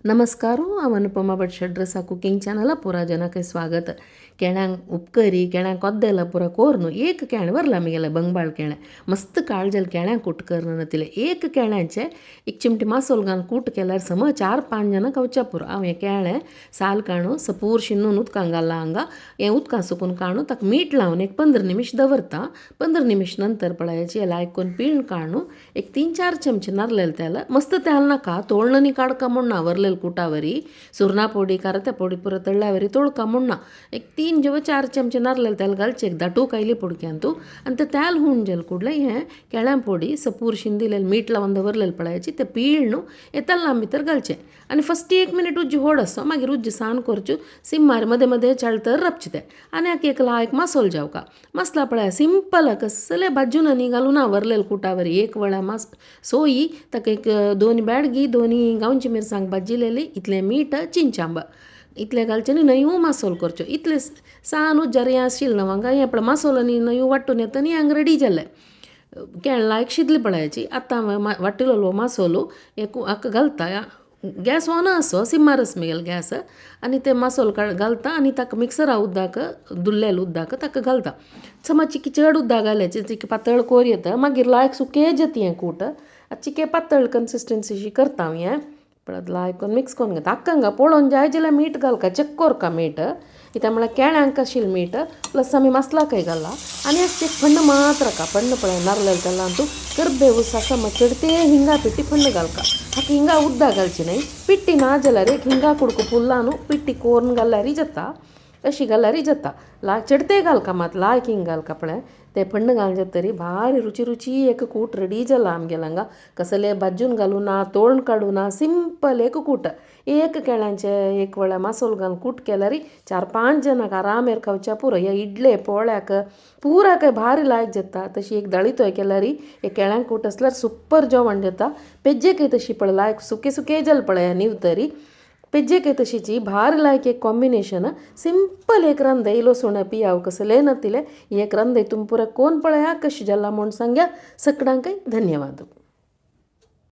नमस्कार, हांव अनुपमा भट शेड्रसा कुकिंग चॅनला पुरा जनाक स्वागत. केळ्यांक उपकरी केळ्यांक कोद्देला पुरा कोरनु एक केळें वरला आमगेले बंगबाळ केळें मस्त काळजल केळ्यांक कूट करन नतिले. एक केळ्यांचे एक चिमटी मासोल घालून कूट केल्यार सम 4-5 जाणां खावच्या पुरो. हांव हें केळें साल काडून सपूर शिनून उदकां घाला हांगा हें उदकां सुकून काडून ताका मीठ लावन एक 15 निमिश दवरता. 15 निमिश नंतर पळयाची लायक करून पिळून काडून एक 3-4 चमचे नारलेले तेल, मस्त तेल नाका तोळणनी काडका म्हूण ना वरलेले कुटावरी सुरना पोडी कारत्या पोडी पुरो तळ्ळ्यावरी तोळका म्हूण ना, एक 3 जेव्हा 4 चमचे नारलेले तेल घालचे एक दाटू कायली पुडक्यांतू. आनी ते तेल हून जेल कुडले हें केळ्यां पोडी सपूर शिंदिलेले मीठ लावन दवरलेले पळयाची ते पिळून हे तेलां भितर घालचे आनी फस्ट 1 मिनिट उज्जी होड आसो, मागीर उज्जी सान करच्यो सिम्मार मदें मदें चळतर रपचे ते आनी एक लायक मसोल जावका. मसला पळया सिंपल कसले भाजून न्ही घालूं ना वरलेले कुटावरी एक वळा मास सोयी ताका एक 2 बेडगी 2 गांवची मिरसांग भाजिलेली इतलें मीठ चिंचांब इतलें घालचें न्ही न्हंयू मासोल करच्यो इतलें सान उज्जार हें आशिल्लें न्हू हांगा हें पळय मासोल न्ही न्हंयू वांटून येता न्ही हांगा रेडी जालें. केळें लायक शिजलें पळयाची आतां हांवें वाटिल्लो मासोलो हे हाका घालता. गॅस ऑन आसो सिम्मारस मगेलो गॅस आनी ते मासोल घालता आनी ताका मिक्सरा उदक धुल्लेलें उदक ताका घालता. समज चिकी चड उदक घाल्याची चिकी पातळ कोर येता मागीर लायक सुकें जाता हें कूट चिके पातळ कन्सिस्टन्सीशी करता हांव हें पळय लायक करून मिक्स करून घेता. आक्का हांगा पळोवन जाय जाल्यार मीठ घालका चॅक कोरका मीठ कित्याक म्हळ्यार केळ्यांक आशिल्लें मीठ प्लस आमी मसलाकय घाला आनी एक फण्ण मात्र हाका फण्ण पळय नारलेले तेलांतू करबेव ससा चडते हिंगा पिट्टी फण्ण घालका. हाका हिंगा उद्दा घालची न्हय, पिट्टी ना जाल्यार एक हिंगा कुडको फुल्ला न्हू पिट्टी कोरून घाल्यारय जाता, अशी घाल्यारय जाता. लायक चडते घालका मात लायक हिंग घालका पळय ते फण्ण घालून जातरी भारी रुची रुची एक कूट रेडी जाला आमगेले हांगा. कसले भाजून घालूं ना तोळून काडूं ना सिंपल एक कूट एक केळ्यांचे एक वळ्या मासोल घालून कूट केल्यार 4-5 जाणांक आरामेर खावच्या पुरो. ह्या इडले पोळ्याक पुराक भारी लायक जाता. तशी एक दाळीतोय केल्यार एक केळ्यांक कूट आसल्यार सुपर जेवण जाता. पेजेकय तशी पळय लायक सुके सुके जालें पळय न्हिवतरी पेजेकय तशीची भारी लायक एक कॉम्बिनेशन सिंपल एक रांदय इलो सुण पियाव कसलें नतिले एक रांदय तुमी पुरा कोण पळया कशी जाला म्हूण सांग्या. सगळ्यांकय धन्यवाद.